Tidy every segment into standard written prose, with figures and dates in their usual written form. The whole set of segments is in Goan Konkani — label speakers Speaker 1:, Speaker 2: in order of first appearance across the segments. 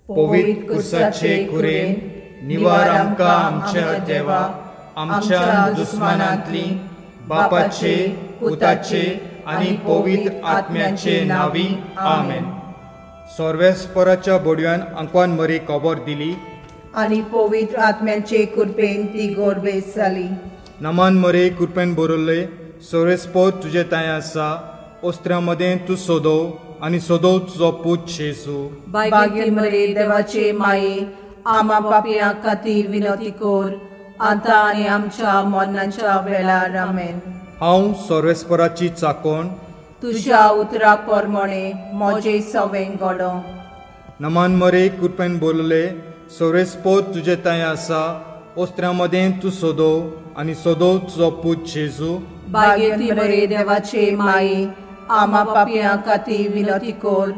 Speaker 1: पवित्र कुसाचे कुरेन निवार आमकां आमच्या देवा, आमच्या दुस्मानांतली बापाचे, पुताचे आनी पवित्र आत्म्याचे नांवी आमेन. सर्वेस्पराच्या बोडव्यान आंकवान मरी खबर दिली
Speaker 2: आनी पवित्र आत्म्याचे कृपेन ती गोरबेस जाली.
Speaker 1: नमान मरे कृपेन बरयल्ले सर्वेस्पर तुजे तांय आसा, ओस्त्र्या मदें तूं सोदो आनी सोदो तुजो पूत जेजू.
Speaker 2: भाग्यवती मरे देवाचे माये, आमा पापयां खातीर विनवती कर आतां आनी आमच्या मरणाच्या वेळार. आमेन.
Speaker 1: हांव सर्वेस्पराची चाकोण
Speaker 2: तुज्या उतरा प्रमाणे म्हजें सवें घडो.
Speaker 1: नमान मरे कृपेन बोलले सर्वेस्पर तुजे तांय आसा, ओस्त्र्या मदें तूं सोदो आनी सोदो तुजो पूत जेजू.
Speaker 2: भाग्यवती मरे देवाचे माये, आमा पापयां खातीर विनवती कर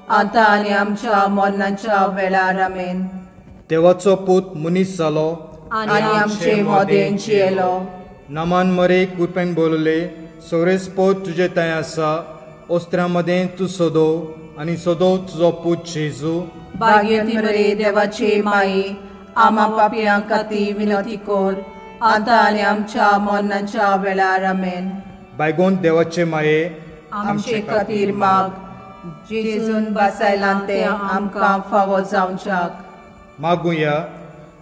Speaker 2: आतां आनी आमच्या मरणाच्या वेळार. आमेन.
Speaker 1: देवाचो पूत मनीस जालो
Speaker 2: आनी आमचे मदें जियेलो.
Speaker 1: नमान मरे कृपेन बोलले सर्वेस्पर तुजे तांय आसा, ओस्त्र्या मदें तूं सोदो आनी सोदो तुजो पूत जेजू.
Speaker 2: भाग्यवती मरे देवाचे माये, आमा पापयां खातीर विनवती कर आतां आनी आमच्या मरणाच्या वेळार. आमेन.
Speaker 1: बायगोन देवाचे माये,
Speaker 2: आमचे खातीर माग, जेजून बसायलां तें आमकां फावो जावच्याक.
Speaker 1: मागुया.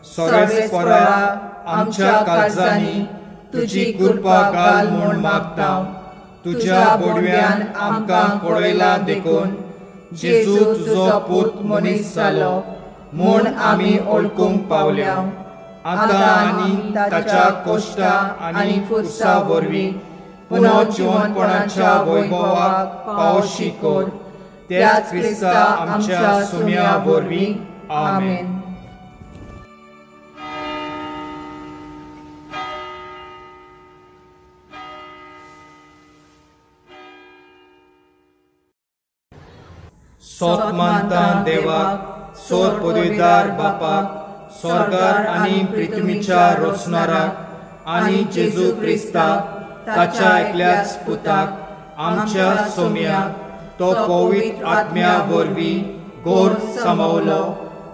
Speaker 1: सर्वेस्परा, आमच्या काळजांनी तुजी कृपा घाल म्हूण मागता. तुज्या बोडव्यान आमकां कळयलां देखून जेजू तुजो पूत मनीस जालो म्हूण आमी वळखूंक पावल्या. आतां आनी ताच्या कोश्टा आनी कुर्सा वरवीं पुनः जिवनपणाच्या वैभवाक पावशी कर, त्याच क्रिस्ता आमच्या सुम्या वरवीं. आमेन. सोत मानता देवाक, सोर पदवीदार बापाक, स्वर्गार आनी पृथ्वीच्या रचणाराक आनी जेजू क्रिस्ताक ताच्या एकल्याच पुताक आमच्या सोम्याक, तो पवित्र आत्म्या वरवीं गोर समावलो,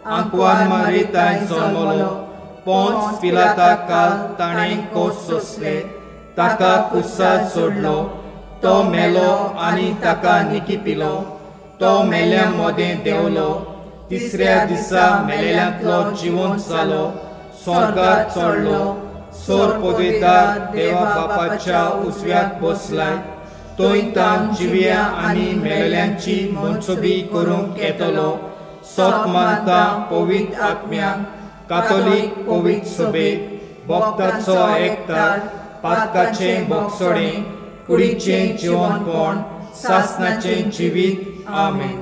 Speaker 1: आंकवान मारी तांय जल्मलो, पोंच पिलाता काल ताणें कोस सोंसले, ताका कुसार सोडलो, तो मेलो आनी ताका निकिपिलो, तो मेल्या मदें देंवलो, तिसऱ्या दिसा मेलेल्यांतलो जिवंत जालो, स्वर्गार चडलो, सोर पदवीदार देवा बापाच्या उजव्याक बसलाय, थंय तान जिव्या आनी मेलेल्यांची मनसुबी करूंक येतलो. सोत मानता पवित्र आत्म्याक, कातोलीक पवित्र सभेक, भक्ताचो एकतार, पातकाचें बोगसणें, कुडीचें जिवनपण, सासनाचें जिवीत. आमेन.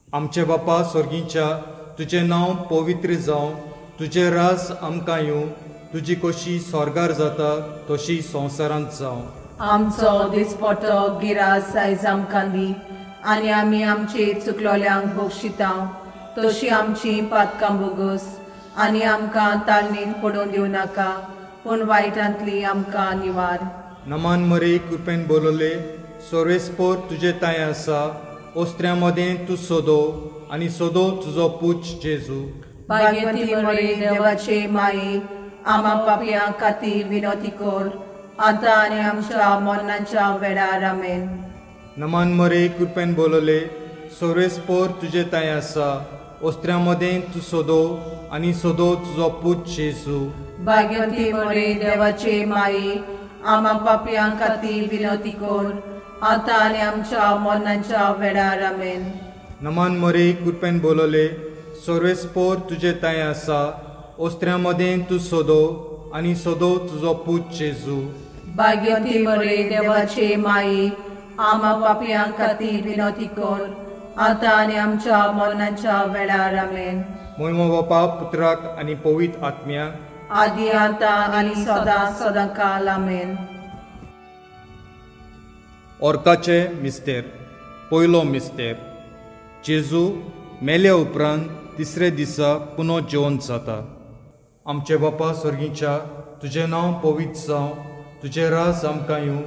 Speaker 1: आमचे बापा स्वर्गीच्या, तुजें नांव पवित्र जावं, तुजें राज आमकां येवं, तुजी कशी स्वर्गार जाता तशी संवसारांत जावं.
Speaker 2: आमचो दिसपटो गिरास आयज आमकां दी आनी आमी आमचे चुकलोल्यांक बक्षिता तशी आमची पातकां बोगस आनी आमकां ताळणीन पडून दिवं नाका, पूण वायटांतली आमकां निवार.
Speaker 1: नमान मरे कृपेन बोलले सर्वेस्पर तुजे तांय आसा, ओस्त्र्या मदें तूं सोदो आनी सोदो तुजो पूत जेजू.
Speaker 2: भाग्यवती मरे देवाचे माये, आमा पापयां खातीर विनवती कर आतां आनी आमच्या मरणाच्या वेळार. आमेन.
Speaker 1: नमान मरे कृपेन बोलले सर्वेस्पर तुजे तांय आसा, ओस्त्र्या मदें तूं सोदो आनी सोदो तुजो पूत जेजू.
Speaker 2: भाग्यवती मरे देवाचे माये, आमा पापयां खातीर विनवती कर आतां आनी आमच्या मरणाच्या वेळार. आमेन.
Speaker 1: नमान मरे कृपेन बोलले सर्वेस्पर तुजे तांय आसा, ओस्त्र्या मदें तूं सोदो आनी सोदो तुजो पूत जेजू.
Speaker 2: भाग्यवती मरे देवाचे माये, आमा पापयां खातीर विनवती कर आतां आनी आमच्या मरणाच्या वेळार. आमेन.
Speaker 1: मोयमो बापा पुत्राक आनी पवित्र आत्म्याक,
Speaker 2: आदी आतां आनी सदां सदां काल. आमेन.
Speaker 1: ऑर्काचे मिस्तेर. पयलो मिस्तेर. जेजू मेल्या उपरांत तिसरे दिसा पुनः जिवंत जाता. आमचे बापा स्वर्गीच्या, तुजें नांव पवित्र जावं, तुजें राज आमकां येवं,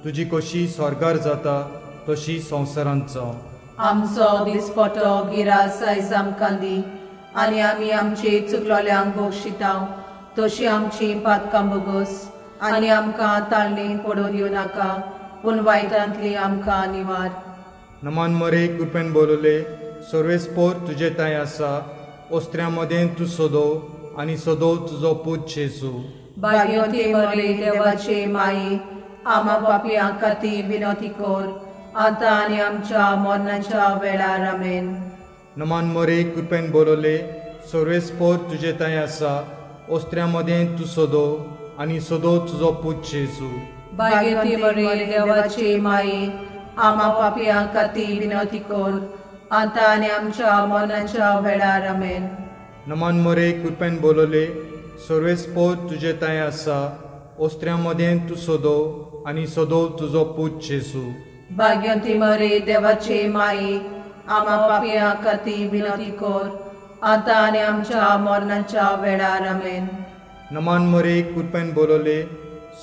Speaker 1: तुजी कशी स्वर्गार जाता तशी संवसारांत जावं.
Speaker 2: आमचो दिसपटो गिरास आयज आमकां दी आनी आमी आमचे चुकलोल्यांक बक्षिता तशी आमची पातकां बोगस आनी आमकां ताळणेंत पडून येवं नाका पूण वायटांतली आमकां निवार.
Speaker 1: नमान मरे कृपेन बोलले सर्वेस्पोर तुजे तांय आसा ओस्त्र्या मदें तूं सोदो आनी सोदो तुजो पूत जेजू.
Speaker 2: भाग्यवती मरे देवाचे माई आमा पापयां खातीर विनवती कर आतां आनी आमच्या मरणाच्या वेळार. आमेन.
Speaker 1: नमान मरे कृपेन बोलले सर्वेस्पोर तुजे तांय आसा ओस्त्र्या मदें तूं सोदो आनी सोदो तुजो पूत जेजू.
Speaker 2: भाग्यवती मरे देवाचे माई आमा पापयां खातीर विनवती कर आतां आनी आमच्या मरणाच्या वेळार. आमेन.
Speaker 1: नमान मरे कृपेन बोलले सर्वेस्पोर तुजे तांय आसा ओस्त्र्या मदें तूं सोदो आनी सोदो तुजो पूत जेजू.
Speaker 2: भाग्यवती मरे देवाचे माई आमा पापयां खातीर विनवती कर आतां आनी आमच्या मरणाच्या वेळार. आमेन.
Speaker 1: नमान मरे कृपेन बोलले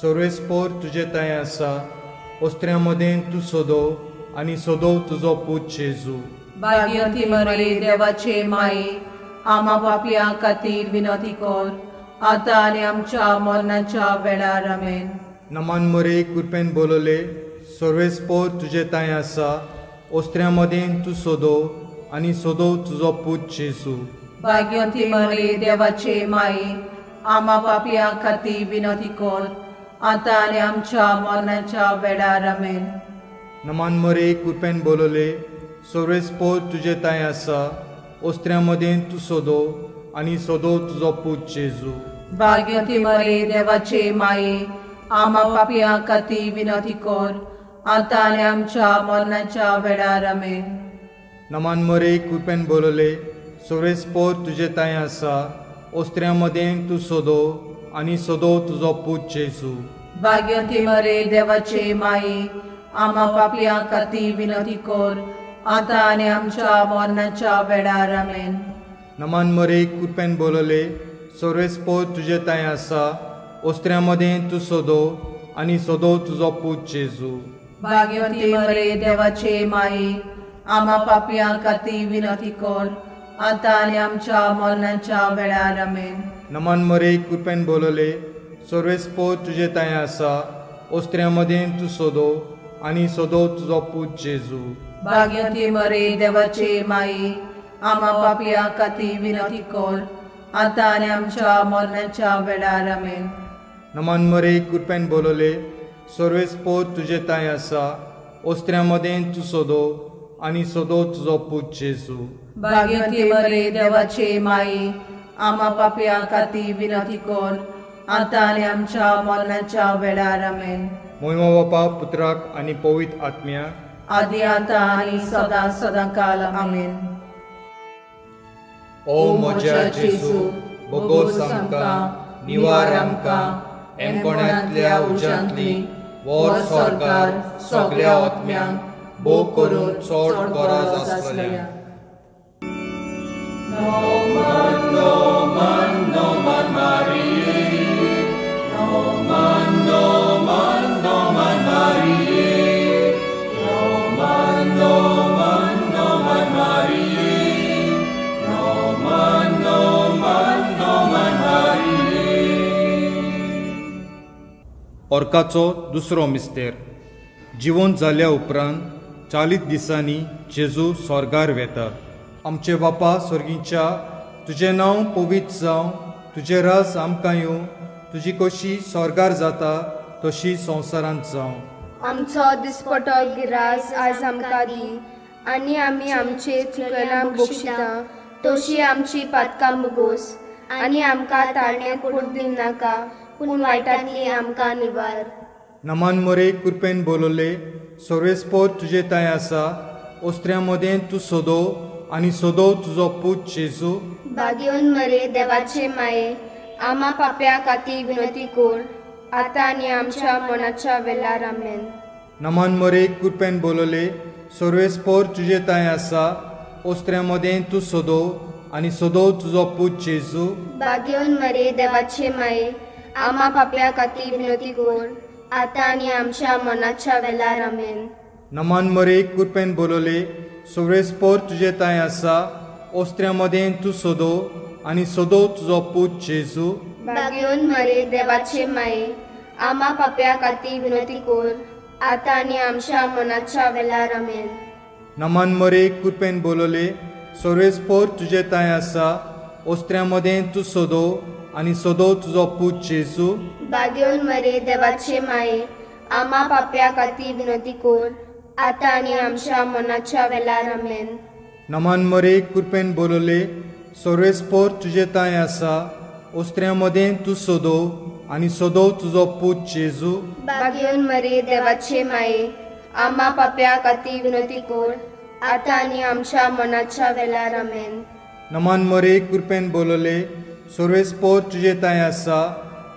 Speaker 1: सर्वेस्पोर तुजे तांय आसा ओस्त्र्या मदें तूं सोदो आनी सोदो तुजो पूत जेजू.
Speaker 2: भाग्यवती मरे देवाचे माई आमा पापयां खातीर विनवती कर आतां आनी आमच्या मरणाच्या वेळार. आमेन.
Speaker 1: नमान मरे कृपेन बोलले सर्वेस्पोर तुजे तांय आसा ओस्त्र्या मदें तूं सोदो आनी सोदो तुजो पूत जेजू.
Speaker 2: भाग्यवती मरे देवाचे माई आमा पापयां खातीर विनवती कर आतां आनी आमच्या मरणाच्या वेळार. आमेन.
Speaker 1: नमान मरे कृपेन बोलले सर्वेस्पोर तुजे तांय आसा ओस्त्र्या मदें तूं सोदो आनी सोदो तुजो पूत जेजू.
Speaker 2: भाग्यवती मरे देवाचे माई आमा पापयां खातीर विनवती कर आतां आनी आमच्या मरणाच्या वेळार. आमेन.
Speaker 1: नमान मरे कृपेन बोलले सर्वेस्पोर तुजे तांय आसा ओस्त्र्या मदें तूं सोदो आनी सोदो तुजो पूत जेजू.
Speaker 2: भाग्यवती मरे देवाचे माई आमा पापयां खातीर विनवती कर आतां आनी आमच्या मरणाच्या वेळार. आमेन.
Speaker 1: नमान मरे कृपेन बोलले सर्वेस्पोर तुजे तांय आसा ओस्त्र्या मदें तूं सोदो आनी सोदो तुजो पूत जेजू.
Speaker 2: भाग्यवती मरे देवाचे माई आमा पापयां खातीर विनवती कर आतां आनी आमच्या मरणाच्या वेळार. आमेन.
Speaker 1: नमान मरे कृपेन बोलले सर्वेस्पोर तुजे तांय आसा ओस्त्र्या मदें तूं सोदो आनी सोदो तुजो पूत जेजू.
Speaker 2: भाग्यवती मरे देवाचे माई आमा पापयां खातीर विनवती कर आतां आनी आमच्या मरणाच्या वेळार. आमेन.
Speaker 1: नमान मरे कृपेन बोलले सर्वेस्पोर तुजे तांय आसा ओस्त्र्या मदें तूं सोदो आनी सोदो तुजो पूत जेजू.
Speaker 2: भाग्यवती मरे देवाचे माई आमा पापयां खातीर विनवती कर आतां आनी आमच्या मरणाच्या वेळार. आमेन.
Speaker 1: मोहिमा बापा पुत्राक आनी पवित्र आत्म्याक
Speaker 2: आदी आतां आनी सदां सदां काल. आमेन.
Speaker 1: ओ म्हज्या जेजू बोगोस आमकां निवार आमकां एमकोणांतल्या उज्यांतली वोर सरकार सगळ्या आत्म्यांक भोग करून चड गरज आसलेल्या. Nomen, nomen, nomen Mariae. Nomen, nomen, nomen Mariae. Nomen, nomen, nomen Mariae. Nomen, nomen, nomen Mariae. ऑर्काचो दुसरो मिस्तेर. जिवन जाल्या उपरांत 40 दिसांनी जेजू स्वर्गार वेता. आमचे बापा स्वर्गीच्या तुजें नांव पवित्र जावं, तुजें राज आमकां येवं, तुजी कशी स्वर्गार जाता तशी संवसारांत जावं.
Speaker 3: आमचो दिसपटो गिरास आज आमकां दी आनी आमी आमचे चुकल्यांक बक्षिता तशी आमची पातकां मुगोस आनी आमकां ताळणेंत पडूंक दिवनाका पूण वायटांतली आमकां निवार.
Speaker 1: नमान मरे कृपेन बोलले सर्वेस्पोर तुजे तांय आसा ओस्त्र्या मदें तूं सोदो आनी सोदो तुजो पूत जेजू.
Speaker 3: भाग्यवन मरे देवाचे माये आमा पाप्या खातीर विनवती कर आतां आनी आमच्या मनाच्या वेळार. आमेन.
Speaker 1: नमान मरे कृपेन बोलले सर्वेस्पोर तुजे तांय आसा ओस्त्र्या मदें तूं सोदो आनी सोदो तुजो पूत जेजू.
Speaker 3: भाग्यवन मरे देवाचे माये आमा पाप्या खातीर विनवती कर आतां आनी आमच्या मनाच्या वेळार. आमेन.
Speaker 1: नमान मरे कृपेन बोलले सोव्रेस्पोर तुजे तांय आसा, ओस्त्र्या मदें तूं सोदो आनी सोदो तुजो पूत जेजू।
Speaker 3: भाग्योन मरे देवाचे माये, आमा पाप्या खातीर विनंती कर, आतां आनी आमच्या मनाच्या वेळार आमेन।
Speaker 1: नमन मरे कृपेन बोलले, सोव्रेस्पोर तुजे तांय आसा, ओस्त्र्या मदें तूं सोदो आनी सोदो तुजो पूत जेजू।
Speaker 3: भाग्योन मरे देवाचे माये, आमा पाप्या खातीर विनंती कर, आतां आनी आमच्या मनाच्या वेळार आमेन।
Speaker 1: नमन मरे कृपेन बोलले, सोव्रेस्पोर तुजे तांय आसा, ओस्त्र्या मदें तूं सोदो आनी सोदो तुजो पूत जेजू।
Speaker 3: भाग्योन मरे देवाचे माये, आमा पाप्या खातीर विनंती कर, आतां आनी आमच्या मनाच्या वेळार आमेन।
Speaker 1: नमन मरे कृपेन बोलले, सोव्रेस्पोर तुजे तांय आसा,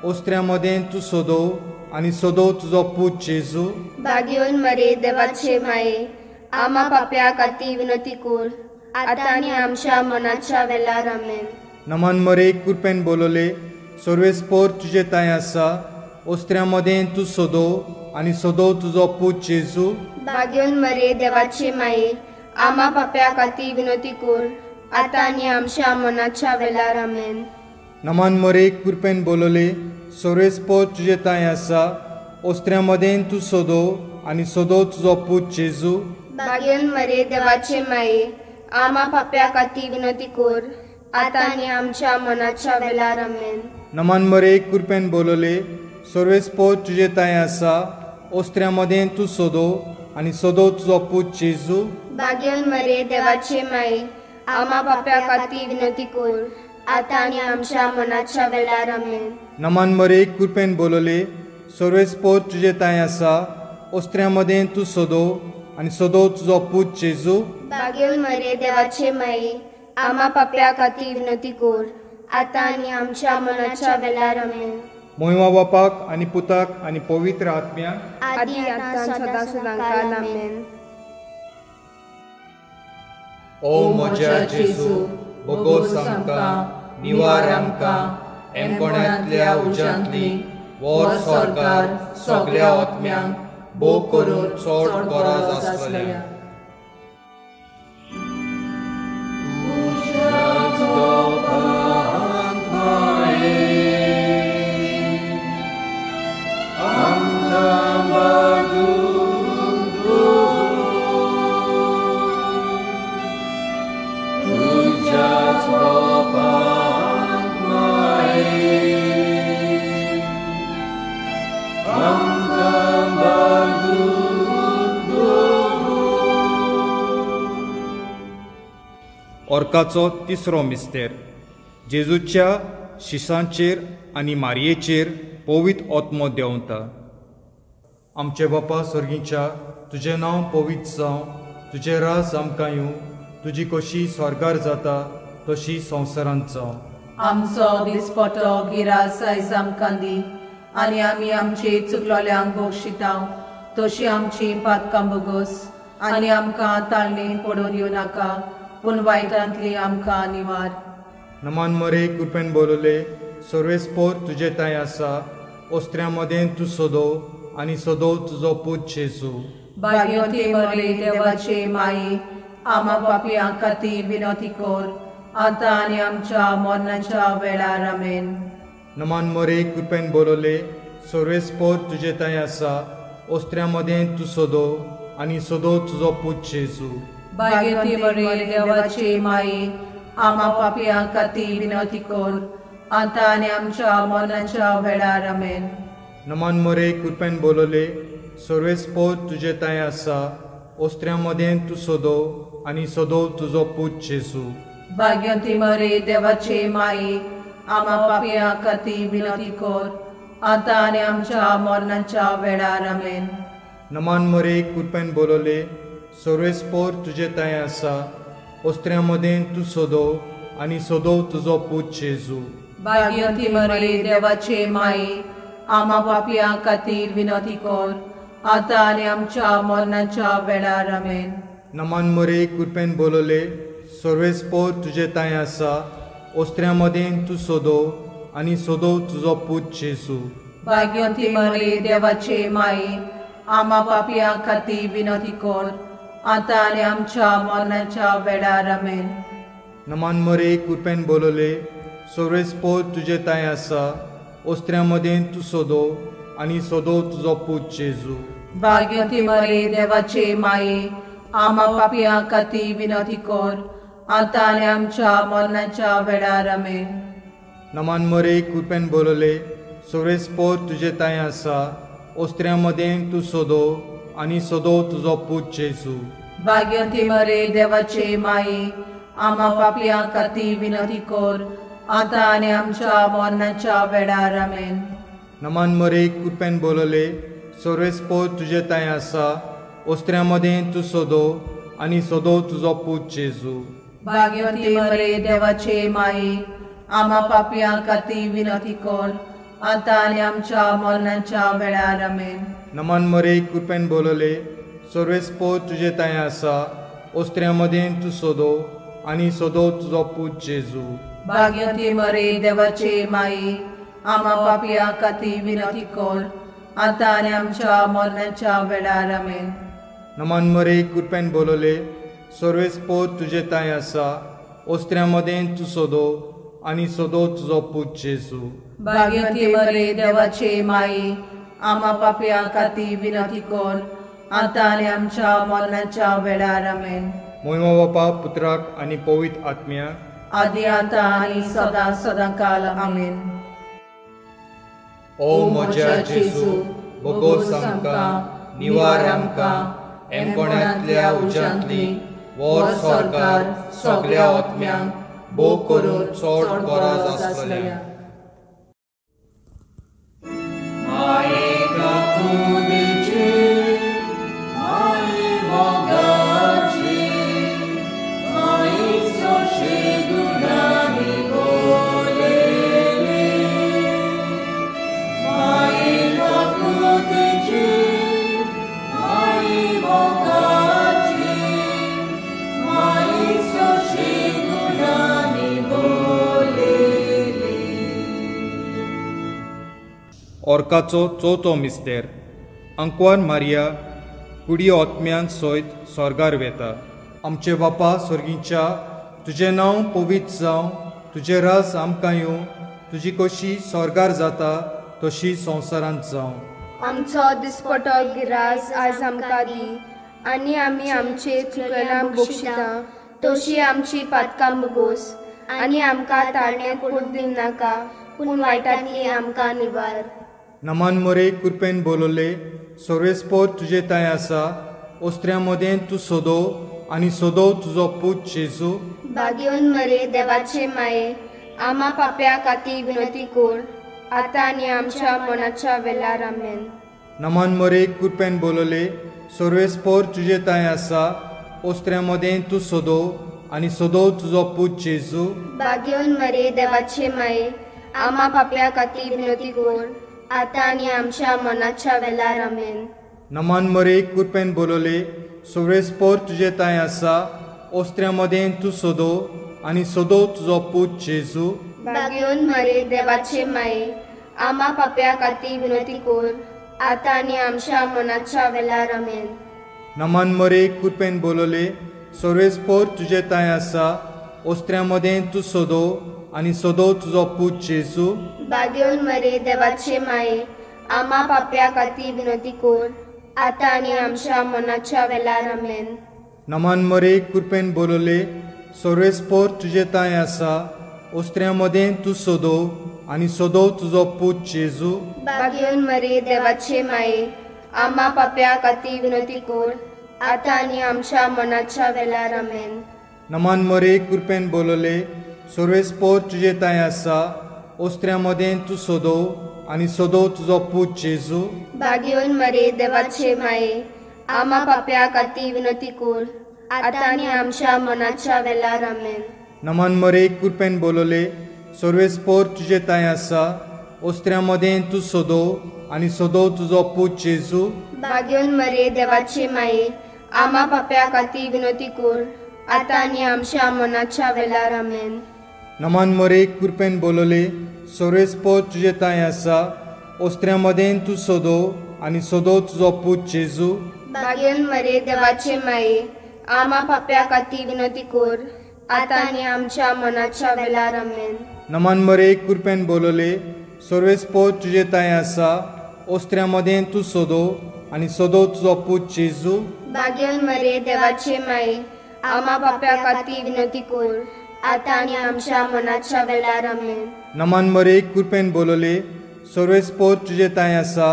Speaker 1: ओस्त्र्या मदें तूं सोदो आनी सोदो तुजो पूत जेजू।
Speaker 3: भाग्योन मरे देवाचे माये, आमा पाप्या खातीर विनंती कर, आतां आनी आमच्या मनाच्या वेळार आमेन।
Speaker 1: नमन मरे कृपेन बोलले, सोव्रेस्पोर तुजे तांय आसा, ओस्त्र्या मदें तूं सोदो आनी सोदो तुजो पूत जेजू।
Speaker 3: भाग्योन मरे देवाचे माये, आमा पाप्या खातीर विनंती कर, आतां आनी आमच्या मनाच्या वेळार आमेन।
Speaker 1: नमन मरे कृपेन बोलले, सोव्रेस्पोर तुजे तांय आसा, ओस्त्र्या मदें तूं सोदो आनी सोदो तुजो पूत जेजू।
Speaker 3: भाग्योन मरे देवाचे माये, आमा पाप्या खातीर विनंती कर, आतां आनी आमच्या मनाच्या वेळार आमेन।
Speaker 1: नमन मरे कृपेन बोलले, सोव्रेस्पोर तुजे तांय आसा, ओस्त्र्या मदें तूं सोदो आनी सोदो तुजो पूत जेजू।
Speaker 3: भाग्योन मरे देवाचे माये, आमा पाप्या खातीर विनंती कर, आतां आनी आमच्या मनाच्या वेळार आमेन।
Speaker 1: नमन मरे कृपेन बोलले, सोव्रेस्पोर तुजे तांय आसा, ओस्त्र्या मदें तूं सोदो आनी सोदो तुजो पूत जेजू।
Speaker 3: भाग्योन मरे देवाचे माये, आमा पाप्या खातीर विनंती कर, आतां आनी आमच्या मनाच्या वेळार आमेन।
Speaker 1: मोहिमा बापाक आनी पुताक आनी पवित्र आत्म्याक,
Speaker 3: आदी आतां सदां सदां काल आमेन।
Speaker 1: ओ म्हज्या जेजू, बोगोस आमकां, निवार आमकां, एमकोणांतल्या उज्यांतली वोर सरकार सगल्या आत्म्यांक भोग करून चड गरज आसलेल्या। ऑर्काचो तिसरो मिस्तेर, जेजूच्या शिसांचेर आनी मारयेचेर पवित्र आत्मो देंवता। आमचे बापा स्वर्गीच्या, तुजें नांव पवित्र जावं, तुजें राज आमकां येवं, तुजी कशी स्वर्गार जाता तशी संवसारांत जावं।
Speaker 2: आमचो दिसपटो गिरास आयज आमकां दी, आनी आमी आमचे चुकलोल्यांक बक्षिता तशी आमची पातकां बोगस, आनी आमकां ताळणी पडून येवं नाका, पूण वायटांतली आमकां निवार।
Speaker 1: नमन मरे कृपेन बोलले, सोव्रेस्पोर तुजे तांय आसा, ओस्त्र्या मदें तूं सोदो आनी सोदो तुजो पूत जेजू।
Speaker 2: भाग्यवती मरे देवाचे माये, आमा पापयां खातीर विनंती कर, आतां आनी आमच्या मरणाच्या वेळार आमेन।
Speaker 1: नमन मरे कृपेन बोलले, सोव्रेस्पोर तुजे तांय आसा, ओस्त्र्या मदें तूं सोदो आनी सोदो तुजो पूत जेजू।
Speaker 2: भाग्यवती मरे देवाचे माये, आमा पापयां खातीर विनंती कर, आतां आनी आमच्या मरणाच्या वेळार आमेन।
Speaker 1: नमन मरे कृपेन बोलले, सोव्रेस्पोर तुजे तांय आसा, ओस्त्र्या मदें तूं सोदो आनी सोदो तुजो पूत जेजू।
Speaker 2: भाग्यवती मरे देवाचे माये, आमा पापयां खातीर विनंती कर, आतां आनी आमच्या मरणाच्या वेळार आमेन।
Speaker 1: नमन मरे कृपेन बोलले, सोव्रेस्पोर तुजे तांय आसा, ओस्त्र्या मदें तूं सोदो आनी सोदो तुजो पूत जेजू।
Speaker 2: भाग्यवती मरे देवाचे माये, आमा पापयां खातीर विनंती कर, आतां आनी आमच्या मरणाच्या वेळार आमेन।
Speaker 1: नमन मरे कृपेन बोलले, सोव्रेस्पोर तुजे तांय आसा, ओस्त्र्या मदें तूं सोदो आनी सोदो तुजो पूत जेजू।
Speaker 2: भाग्यवती मरे देवाचे माये, आमा पापयां खातीर विनंती कर, आतां आनी आमच्या मरणाच्या वेळार. आमेन.
Speaker 1: नमान मरे कृपेन बोलले, सोरेस्पोर तुजे तांय आसा, ओस्त्र्या मदें तूं सोदो आनी सोदो तुजो पूत जेजू.
Speaker 2: भाग्यवती मरे देवाचे माये, आमा पापयां खातीर विनंती कर, आतां आनी आमच्या मरणाच्या वेळार. आमेन.
Speaker 1: नमान मरे कृपेन बोलले, सोरेस्पोर तुजे तांय आसा, ओस्त्र्या मदें तूं सोदो आनी सोदो तुजो पूत जेजू.
Speaker 2: भाग्यवती मरे देवाचे माये, आमा पापयां खातीर विनंती कर, आतां आनी आमच्या मरणाच्या वेळार. आमेन.
Speaker 1: नमान मरे कृपेन बोलले, सोरेस्पोर तुजे तांय आसा, ओस्त्र्या मदें तूं सोदो आनी सोदो तुजो पूत जेजू.
Speaker 2: भाग्यवती मरे देवाचे माये, आमा पापयां खातीर विनंती कर, आतां आनी आमच्या मरणाच्या वेळार. आमेन.
Speaker 1: नमान मरे कृपेन बोलले, सोरेस्पोर तुजे तांय आसा, ओस्त्र्या मदें तूं सोदो आनी सोदो तुजो पूत जेजू.
Speaker 2: भाग्यवती मरे देवाचे माये, आमा पापयां खातीर विनंती कर, आतां आनी आमच्या मरणाच्या वेळार. आमेन.
Speaker 1: नमान मरे कृपेन बोलले, सोरेस्पोर तुजे तांय आसा, ओस्त्र्या मदें तूं सोदो आनी सोदो तुजो पूत जेजू.
Speaker 2: भाग्यवती मरे देवाचे माये, आमा पापयां खातीर विनंती कर, आतां आनी आमच्या मरणाच्या वेळार. आमेन.
Speaker 1: मोयमा बापा पुत्राक आनी पवित्र आत्म्याक,
Speaker 2: आदी आतां आनी सदां सदां काल. आमेन.
Speaker 1: ओ म्हज्या जेजू, बोगोस आमकां, निवार आमकां, एमकोणांतल्या उज्यांतली वोर सरकार सगल्या आत्म्यांक भोग करून चड गरज आसलेल्या. ऑर्काचो चवथो मिस्तेर. आंकवार मारिया कुडी आत्म्यान सयत स्वर्गार वेता. आमचे बापा स्वर्गीच्या, तुजें नांव पवित्र जावं, तुजें राज आमकां येवं, तुजी कशी स्वर्गार जाता तशी संवसारांत जावं.
Speaker 3: आमचो दिसपटो गिरास आज आमकां दी, आनी आमी आमचे चुकल्यांक बक्षिता तशी आमची पातकां बोगोस, आनी आमकां ताळण्यांत पडूंक दिवनाका, पूण वायटांतली आमकां निवार.
Speaker 1: नमान मरे कृपेन बोलले, सोरेस्पोर तुजे तांय आसा, ओस्त्र्या मदें तूं सोदो आनी सोदो तुजो पूत जेजू.
Speaker 3: भाग्यवन मरे देवाचे माये, आमा पापया खातीर विनंती कर, आतां आनी आमच्या मनाच्या वेळार. आमेन.
Speaker 1: नमान मरे कृपेन बोलले, सोरेस्पोर तुजे तांय आसा, ओस्त्र्या मदें तूं सोदो आनी सोदो तुजो पूत जेजू.
Speaker 3: भाग्यवन मरे देवाचे माये, आमा पापया खातीर विनंती कर, आतां आनी आमच्या मनाच्या वेळार. आमेन.
Speaker 1: नमान मरे कृपेन बोलले, सोरेस्पोर तुजे तांय आसा, ओस्त्र्या मदें तूं सोदो आनी सोदो तुजो पूत जेजू.
Speaker 3: भाग्यवन मरे देवाचे माये, आमा पापया खातीर विनंती कर, आतां आनी आमच्या मनाच्या वेळार. आमेन.
Speaker 1: नमान मरे कृपेन बोलले, सोरेस्पोर तुजे तांय आसा, ओस्त्र्या मदें तूं सोदो आनी सोदो तुजो पूत जेजू.
Speaker 3: भाग्यवन मरे देवाचे माये, आमा पापया खातीर विनंती कर, आतां आनी आमच्या मनाच्या वेळार. आमेन.
Speaker 1: नमान मरे कृपेन बोलले, सोरेस्पोर तुजे तांय आसा, ओस्त्र्या मदें तूं सोदो आनी सोदो तुजो पूत जेजू.
Speaker 3: भाग्यवन मरे देवाचे माये, आमा पापया खातीर विनंती कर, आतां आनी आमच्या मनाच्या वेळार. आमेन.
Speaker 1: नमान मरे कृपेन बोलले, सोरेस्पोर तुजे तांय आसा, ओस्त्र्या मदें तूं सोदो आनी सोदो तुजो पूत जेजू.
Speaker 3: भाग्यवन मरे देवाचे माये, आमा पापया खातीर विनंती कर, आतां आनी आमच्या मनाच्या वेळार. आमेन.
Speaker 1: नमान मरे कृपेन बोलले, सोरेस्पोर तुजे तांय आसा, ओस्त्र्या मदें तूं सोदो आनी सोदो तुजो पूत जेजू.
Speaker 3: भाग्यवन मरे देवाचे माये, आमा पापया खातीर विनंती कर, आतां आनी आमच्या मनाच्या वेळार. आमेन.
Speaker 1: नमान मरे कृपेन बोलले, सोरेस्पोर तुजे तांय आसा, ओस्त्र्या मदें तूं सोदो आनी सोदो तुजो पूत जेजू.
Speaker 3: भाग्यवंत मरे देवाचे माये, आमा पाप्या खातीर विनंती कर, आतां आनी आमच्या मनाच्या वेळार. आमेन.
Speaker 1: नमन मरे कृपेन बोलले, सर्वेस्पोर तुजे तांय आसा, ओस्त्र्या मदें तूं सोदो आनी सोदो तुजो पूत जेजू.
Speaker 3: भाग्यवंत मरे देवाचे माये, आमा पाप्या खातीर विनंती कर, आतां आनी आमच्या मनाच्या वेळार. आमेन.
Speaker 1: नमन मरे कृपेन बोलले, सर्वेस्पोर तुजे तांय आसा,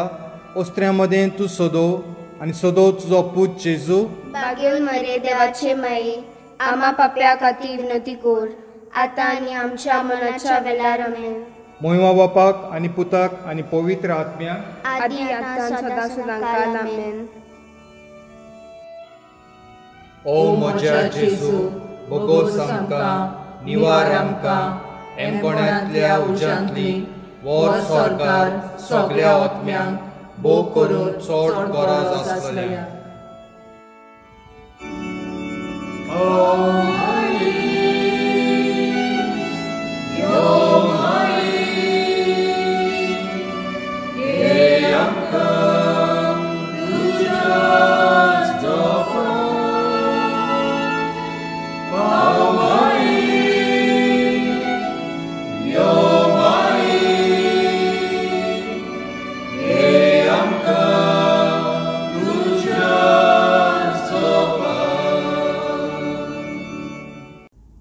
Speaker 1: ओस्त्र्या मदें तूं सोदो आनी सोदो तुजो पूत जेजू.
Speaker 3: भाग्यवंत मरे देवाचे माये, आमा पाप्या खातीर विनंती कर, आतां आनी आमच्या मनाच्या वेळार. आमेन.
Speaker 1: मोहिमा बापाक आनी पुताक आनी पवित्र आत्म्याक,
Speaker 3: आदी आतां सदां सदां काल. आमेन.
Speaker 1: ओ म्हज्या जेजू, बोगोस आमकां, निवार आमकां, एमकोणांतल्या उज्यांतली वोर सरकार सगळ्या आत्म्यांक भोग करून चड गरज आसलेल्या.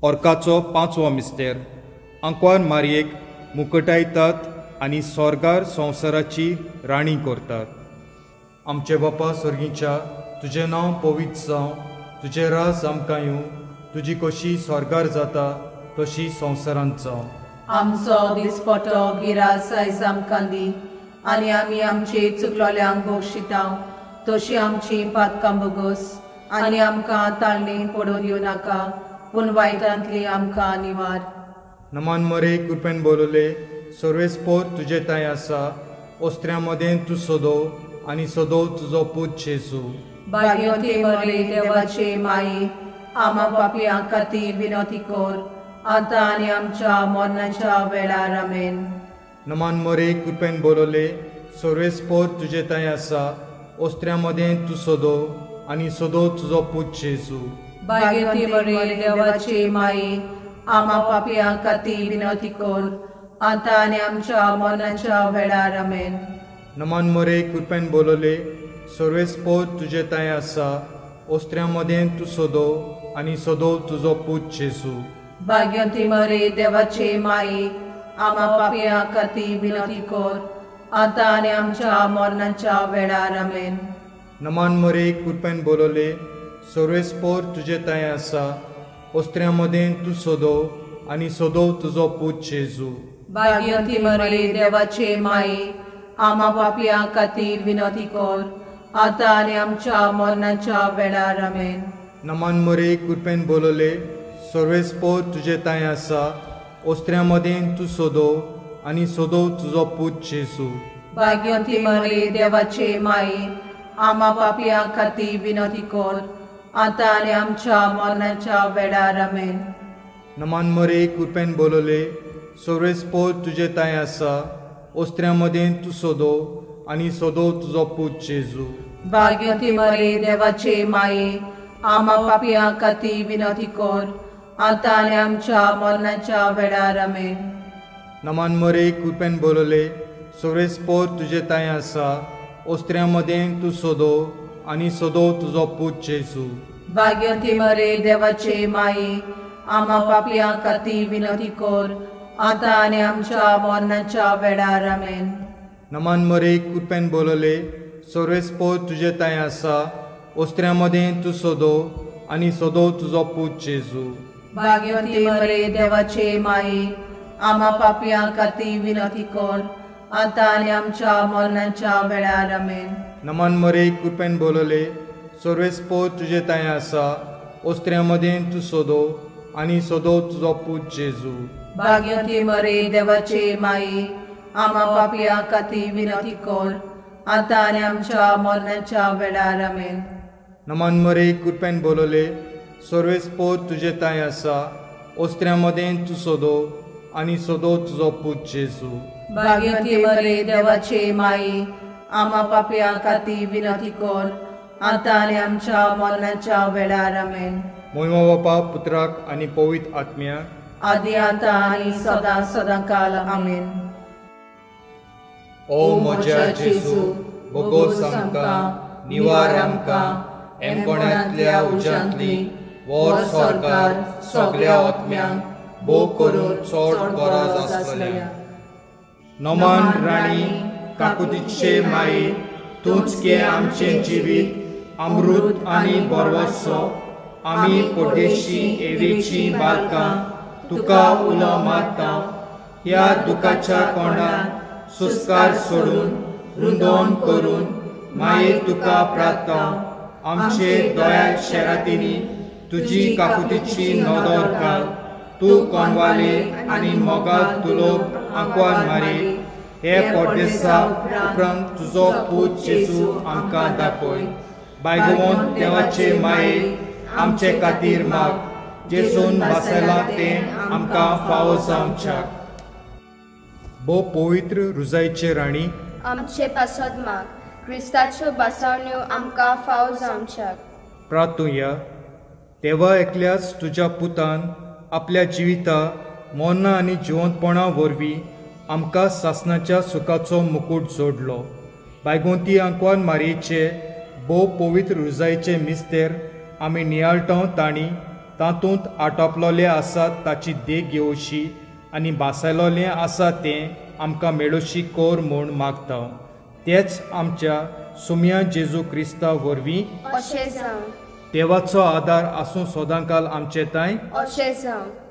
Speaker 1: ऑर्काचो पांचवो मिस्तेर. आंकवार मारयेक मुकटायतात आनी स्वर्गार संवसाराची राणी करतात. आमचे बापा स्वर्गीच्या, तुजें नांव पवित्र जावं, तुजें राज आमकां येवं, तुजी कशी स्वर्गार जाता तशी संवसारांत जावं.
Speaker 2: आमचो दिसपटो गिरास आयज आमकां दी, आनी आमी आमचे चुकलोल्यांक बोगशिता तशी आमची पातकां बोगस, आनी आमकां ताळणेन पडून येवं नाका, पूण वायटांतली आमकां निवार.
Speaker 1: नमन मरे कृपेन बोलले, सर्वेस्पोर तुजे तांय आसा, ओस्त्र्या मदें तूं सोदो आनी सोदो तुजो पूत जेजू.
Speaker 2: भाग्यवती मरे देवाचे माये, आमा पापयां खातीर विनंती कर, आतां आनी आमच्या मरणाच्या वेळार. आमेन.
Speaker 1: नमन मरे कृपेन बोलले, सर्वेस्पोर तुजे तांय आसा, ओस्त्र्या मदें तूं सोदो आनी सोदो तुजो पूत जेजू.
Speaker 2: भाग्यवती मरे देवाचे माये, आमा पापयां खातीर विनंती कर, आतां आनी आमच्या मरणाच्या वेळार. आमेन.
Speaker 1: नमन मरे कृपेन बोलले, सर्वेस्पोर तुजे तांय आसा, ओस्त्र्या मदें तूं सोदो आनी सोदो तुजो पूत जेजू.
Speaker 2: भाग्यवती मरे देवाचे माये, आमा पापयां खातीर विनंती कर, आतां आनी आमच्या मरणाच्या वेळार. आमेन.
Speaker 1: नमन मरे कृपेन बोलले, सर्वेस्पोर तुजे तांय आसा, ओस्त्र्या मदें तूं सोदो आनी सोदो तुजो पूत जेजू.
Speaker 2: भाग्यवती मरे देवाचे माये, आमा पापयां खातीर विनंती कर, आतां आनी आमच्या मरणाच्या वेळार. आमेन.
Speaker 1: नमन मरे कृपेन बोलले, सर्वेस्पोर तुजे तांय आसा, ओस्त्र्या मदें तूं सोदो आनी सोदो तुजो पूत जेजू.
Speaker 2: भाग्यवती मरे देवाचे माये, आमा पापयां खातीर विनंती कर, आतां आनी आमच्या मरणाच्या वेळार. आमेन.
Speaker 1: नमन मरे कृपेन बोलले, सर्वेस्पोर तुजे तांय आसा, ओस्त्र्या मदें तूं सोदो आनी सोदो तुजो पूत जेजू.
Speaker 2: भाग्यवती मरे देवाचे माये, आमा पापयां खातीर विनंती कर, आतां आनी आमच्या मरणाच्या वेळार. आमेन.
Speaker 1: नमन मरे कृपेन बोलले, सर्वेस्पोर तुजे तांय आसा, ओस्त्र्या मदें तूं सोदो आनी सोदो तुजो पूत जेजू.
Speaker 2: भाग्यवती मरे देवाचे माये, आमा पापयां खातीर विनंती कर, आतां आनी आमच्या मरणाच्या वेळार. आमेन.
Speaker 1: नमन मरे कृपेन बोलले, सर्वेस्पोर तुजे तांय आसा, ओस्त्र्या मदें तूं सोदो आनी सोदो तुजो पूत जेजू.
Speaker 2: भाग्यवती मरे देवाचे माये, आमा पापयां खातीर विनंती कर, आतां आनी आमच्या मरणाच्या वेळार. आमेन.
Speaker 1: नमन मरे कृपेन बोलले, सर्वेस्पोर तुजे तांय आसा, ओस्त्र्या मदें तूं सोदो आनी सोदो तुजो पूत जेजू.
Speaker 2: भाग्यवती मरे देवाचे माये, आमा पापयां खातीर विनंती कर, आतां आनी आमच्या मरणाच्या वेळार. आमेन.
Speaker 1: नमन मरे कृपेन बोलले, सर्वेस्पोर तुजे तांय आसा, ओस्त्र्या मदें तूं सोदो आनी सोदो तुजो पूत जेजू.
Speaker 2: भाग्यवती मरे देवाचे माये, आमा पापयां खातीर विनंती कर, आतां आनी आमच्या मरणाच्या वेळार. आमेन.
Speaker 1: मोयमा बापा पुत्राक आनी पवित्र आत्म्याक,
Speaker 2: आदी आतां आनी सदां सदां काल. आमेन.
Speaker 1: ओ म्हज्या जेजू, बोगोस आमकां, निवार आमकां एमकोणांतल्या उज्यांतली, वोर सरकार सगल्या आत्म्यांक भोव करून चड गरज आसलेल्या. नमान राणी काकुतीचे माई, तूंच गे आमचें जिवीत अमृत आनी बरवसो. आमी परदेशी एवेची बालकां तुका उलो मारता. ह्या दुखाच्या कोंडात सुस्कार सोडून रुंदोन करून माये तुका प्रार्थना. आमचे दयाळ शेरातींनी तुजी काकुतीची नदर घाल. तूं कोणवाले आनी मोगाल तुलोप आंकवार मारी हे परदेसा उपरांत तुजो पूत जेजू आमकां दाखय. बायगोवन देवाचे माये आमचे खातीर माग, जेजून भासयलां तें आमकां फावो जावच्याक. भोव पवित्र रुजायचे राणी,
Speaker 3: आमचे पासत माग, क्रिस्ताच्यो बासावण्यो आमकां फावो जावच्याक.
Speaker 1: प्रार्थुया. देवा एकल्याच तुज्या पुतान आपल्या जिविता मरणां आनी जिवंतपणा वरवीं आमकां सासणाच्या सुखाचो मुकूट जोडलो. बायगोंती आंकवार मारयेचे भोव पवित्र रुजायचे मिस्तेर आमी नियाळटा तांणी तातूंत आटोपलोले आसात ताची देख घेवची आनी भासयलोलें आसा तें आमकां मेळोशी कर म्हूण मागता. तेच आमच्या सुम्या जेजू क्रिस्ता वरवीं.
Speaker 3: अशें जावं.
Speaker 1: देवाचो आदार आसूं सदांकाल आमचे तांय.
Speaker 3: अशें जावं.